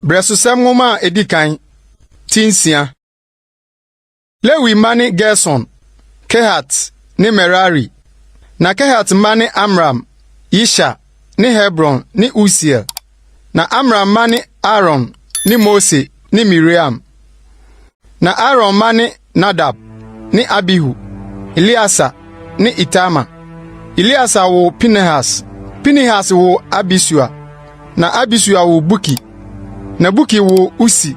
Brɛsosɛm Nwoma a edi kan, ti nsia. Lewi mma ne Gerson, Kehat ne Merari. Na Kehat mma ne Amram, Yishar ne Hebron ne Usiel. Na Amram mma ne Aaron ne Mose ne Miriam. Na Aaron mma ne Nadab ne Abihu, Eleasar ne Itamar. Eleasar woo Pinehas, Pinehas woo Abisua, na Abisua woo Buki, na Buki woo Usi,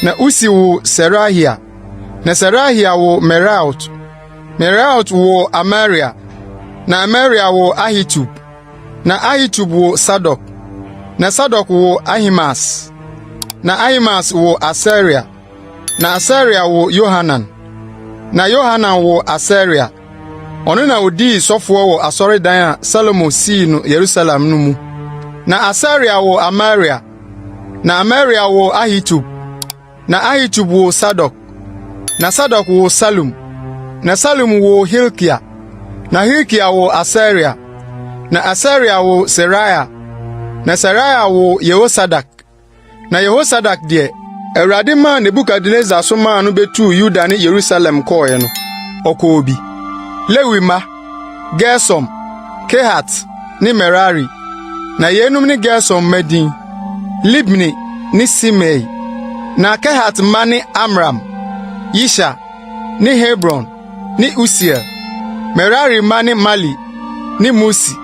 na Usi woo Serahia, na Serahia woo Meraiot, Meraiot woo Amaria, na Amaria woo Ahitub, na Ahitub woo Sadok, na Sadok woo Ahimaas, na Ahimaas woo Asaria, na Asaria woo Yohanan, na Yohanan woo Asaria. Ɔno na odii sɔfoɔ wɔ asɔredan a Salomo sii no Yerusalem no mu. Na Asaria woo Amaria, na Amaria woo Ahitub, na Ahitub woo Sadok, na Sadok woo Salum, na Salum woo Hilkia, na Hilkia woo Asaria, na Asaria woo Seraia, na Seraia woo Yehosadak. Na Yehosadak deɛ, Awurade maa Nebukadnesar so maa no betuu Yuda ne Yerusalem kɔe no, ɔkɔɔ bi. Lewi mma, Gersom, Kehat ne Merari. Na yeinom ne Gersom mma din: Libni ne Simei. Na Kehat mma ne Amram, Yishar ne Hebron ne Usiel. Merari mma ne Mali ne Musi.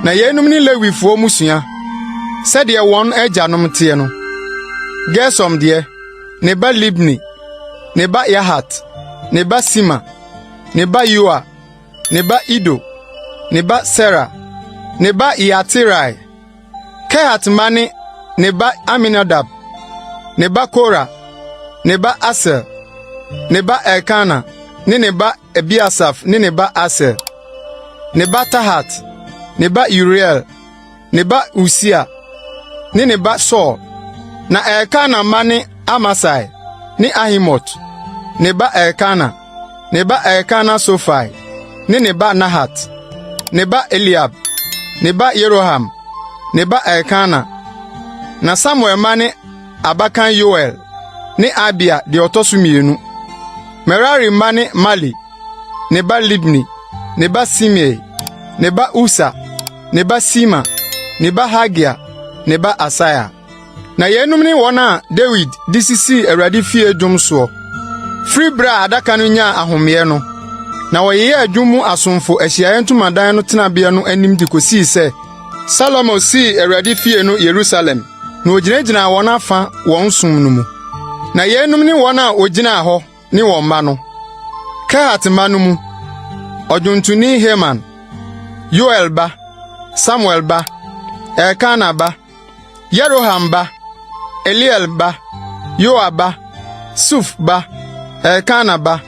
Na yeinom ne Lewifoɔ mmusua, sɛdeɛ wɔn agyanom teɛ no. Gersom deɛ, ne ba Libni, ne ba Yahat, ne ba Sima, ne ba Yoa, ne ba Ido, ne ba Sera, ne ba Yeaterai. Kehat mma ne ne ba Aminadab, ne ba Kora, ne ba Asir, ne ba Elkana ne ne ba Ebiasaf ne ne ba Asir, ne ba Tahat, ne ba Uriel, ne ba Usia ne ne ba Saul. Na Elkana mma ne Amasai ne Ahimot, ne ba Elkana, ne ba Elkana Sofai ne ne ba Nahat, ne ba Eliab, ne ba Yeroham, ne ba Elkana. Na Samuel mma ne abakan Yoel ne Abia deɛ ɔtɔ so mmienu. Merari mma ne Mali, ne ba Libni, ne ba Simei, ne ba Usa, ne ba Sima, ne ba Hagia, ne ba Asaia. Na yeinom ne wɔn a Dawid de sisii Awurade fie dwom soɔ, firi bere a adaka no nyaa ahomeɛ no, na wɔyeyɛɛ dwom mu asomfo ahyiae ntamadan no tenabea no anim de kosii sɛ Salomo sii Awurade fie no Yerusalem, na ogyinagyinaa wɔn afa wɔn som no mu. Na yeinom ne wɔn a wogyinaa hɔ ne wɔn mma no: Kehat mma no mu, ɔdwontoni Heman, Yoel ba, Samuel ba, Elkana ba, Yeroham ba, Eliel ba, Yoa ba, Suf ba, Elkana ba,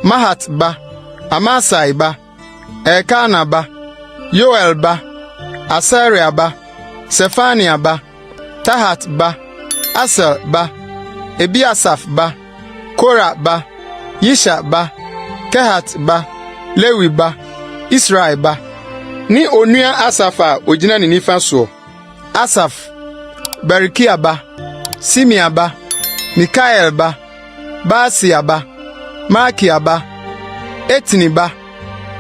Mahat ba, Amasai ba, Elkana ba, Yoel ba, Asaria ba, Sefania ba, Tahat ba, Asir ba, Ebiasaf ba, Kora ba, Yishar ba, Kehat ba, Lewi ba, Israel ba, ne onua Asaf a ogyina ne nifa soɔ. Asaf, Berekia ba, Simea ba, Mikael ba, Baaseia ba, Malkia ba, Etni ba,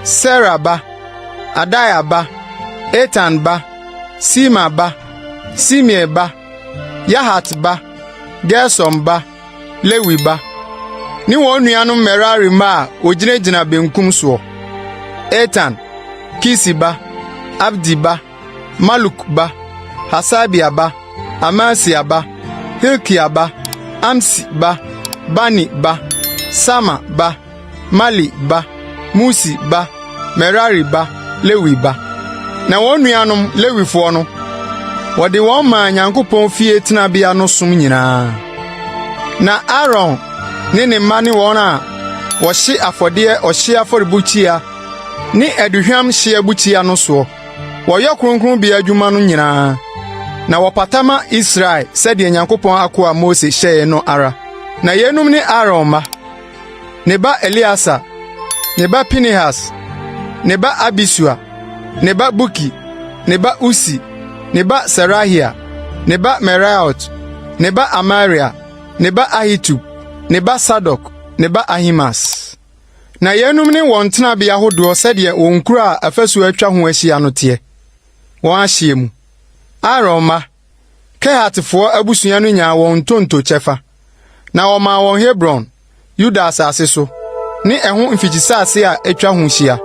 Sera ba, Adaia ba, Etan ba, Sima ba, Simei ba, Yahat ba, Gersom ba, Lewi ba, ne wɔn nuanom Merari mma a wogyinagyina benkum soɔ: Etan, Kisi ba, Abdi ba, Maluk ba, Hasabia ba, Amasia ba, Hilkia ba, Amsi ba, Bani ba, Sama ba, Mali ba, Musi ba, Merari ba, Lewi ba. Na wɔn nuanom Lewifoɔ no, wɔde wɔn maa Nyankopɔn fie tenabea no som nyinaa. Na Aaron ne ne mma ne wɔn a wɔhye afɔdeɛ ɔhyeɛ afɔrebukyia ne aduhwam hyeɛbukyia no soɔ. Wɔyɛ kronkronbea adwuma no nyinaa, na wɔpata ma Israel sɛdeɛ Nyankopɔn akoa Mose hyɛe no ara. Na yeinom ne Aaron mma: ne ba Eleasar, ne ba Pinehas, ne ba Abisua, ne ba Buki, ne ba Usi, ne ba Serahia, ne ba Meraiot, ne ba Amaria, ne ba Ahitub, ne ba Sadok, ne ba Ahimaas. Na yeinom ne wɔn tenabea ahodoɔ sɛdeɛ wɔn nkuro a afasuo atwa ho ahyia no teɛ, wɔn ahyeɛ mu. Aaron mma, Kehatfoɔ abusua no nyaa wɔn ntonto kyɛfa, na wɔmaa wɔn Hebron, Yuda asase so, ne ɛho mfikyisase a etwa ho hyia.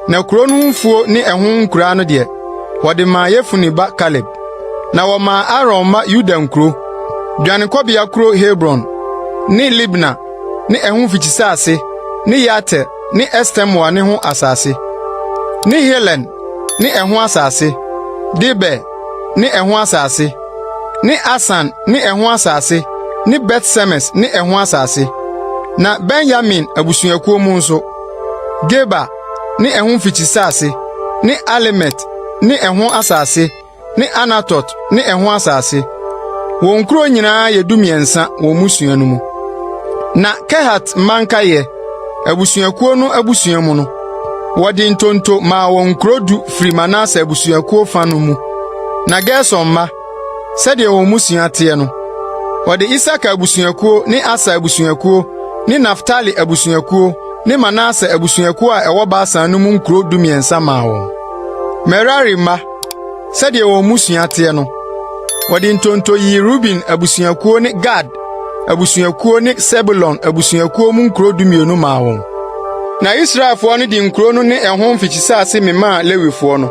Na kurow no ho mfuo ne ɛho nkuraa no deɛ, wɔde maa Yefune ba Kaleb. Na wɔmaa Aaron mma Yuda nkuro, dwanekɔbea kuro Hebron, ne Libna ne ɛho mfikyisase ne Yatir ne Estemoa ne ho asase, ne Hilen ne ɛho asase, Debir ne ɛho asase, ne Asan ne ɛho asase ne Bet-Semes ne ɛho asase. Na Benyamin abusuakuo mu nso, Geba ne ɛho mfikyisase ne Alemet ne ɛho asase ne Anatot ne ɛho asase. Wɔn nkuro nyinaa yɛ 13 wɔ mmusua no mu. Na Kehat mma nkaeɛ, abusuakuo no abusua mu no, wɔde ntonto maa wɔn nkuro du firi Manase abusuakuo fa no mu. Na Gerson mma, sɛdeɛ wɔn mmusua teɛ no, wɔde Isakar abusuakuo ne Aser abusuakuo ne Naftali abusuakuo ne Manase abusuakuo a ɛwɔ Basan no mu nkuro 13 maa wɔn. Merari mma, sɛdeɛ wɔn mmusua teɛ no, wɔde ntonto yii Ruben abusuakuo ne Gad abusuakuo ne Sebulon abusuakuo mu nkuro 12 maa wɔn. Na Israelfoɔ no de nkuro no ne ɛho mfikyisase memaa Lewifoɔ no.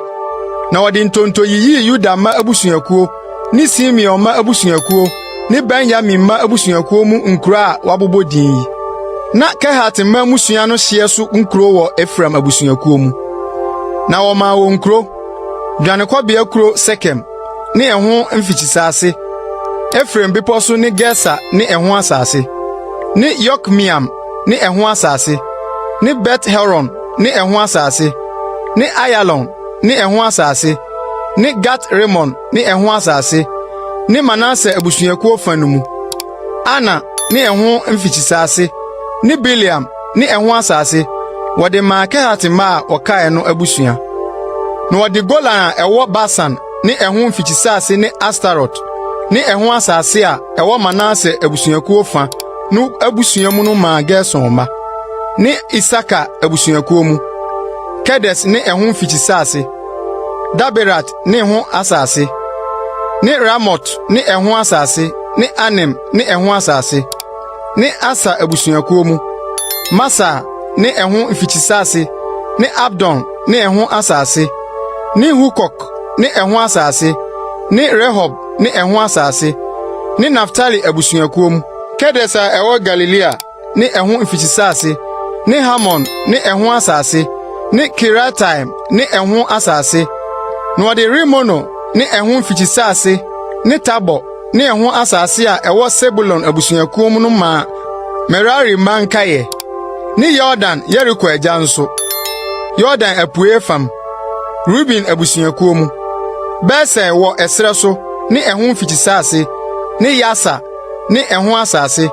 Na wɔde ntonto yiyii Yuda mma abusuakuo ne Simeon mma abusuakuo ne Benyamin mma abusuakuo mu nkuro a wɔabobɔ din yi. Na Kehat mma mmusua no hyeɛ so nkuro wɔ Efraim abusuakuo mu. Na wɔmaa wɔn nkuro, dwanekɔbea kuro Sekem ne ɛho mfikyisase, Efraim bepɔ so ne Geser ne ɛho asase, ne Yokmeam ne ɛho asase, ne Bet-Horon ne ɛho asase, ne Ayalon ne ɛho asase, ne Gat-Rimon ne ɛho asase, ne Manase abusuakuo fa no mu, Ana ne ɛho mfikyisase, ne Bileam ne ɛho asase, wɔde maa Kehat mma a wɔkae no abusua. Na wɔde Golan a ɛwɔ Basan ne ɛho mfikyisase ne Astarot ne ɛho asase a ɛwɔ Manase abusuakuo fa no abusua mu no maa Gerson mma, ne Isakar abusuakuo mu, Kedes ne ɛho mfikyisase, Daberat ne ho asase, ne Ramot ne ɛho asase ne Anem ne ɛho asase, ne Aser abusuakuo mu, Masal ne ɛho mfikyisase ne Abdon ne ɛho asase, ne Hukok ne ɛho asase, ne Rehob ne ɛho asase, ne Naftali abusuakuo mu, Kedes a ɛwɔ Galilea ne ɛho mfikyisase, ne Hamon ne ɛho asase, ne Kiriataim ne ɛho asase. Na wɔde Rimono ne ɛho mfikyisase ne Tabor ne ɛho asase a ɛwɔ Sebulon abusuakuo mu no maa Merari mma nkaeɛ, ne Yordan Yeriko agya nso, Yordan apuei fam, Ruben abusuakuo mu, Beser wɔ ɛserɛ so ne ɛho mfikyisase ne Yahsa ne ɛho asase,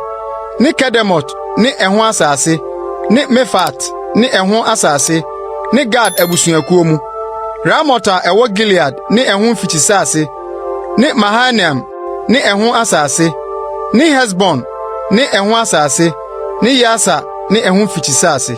ne Kedemot ne ɛho asase, ne Mefaat ne ɛho asase, ne Gad abusuakuo mu, Ramot a ɛwɔ Gilead ne ɛho mfikyisase, ne Mahanaim ne ɛho asase, ne Hesbon ne ɛho asase, ne Yaser ne ɛho mfikyisase.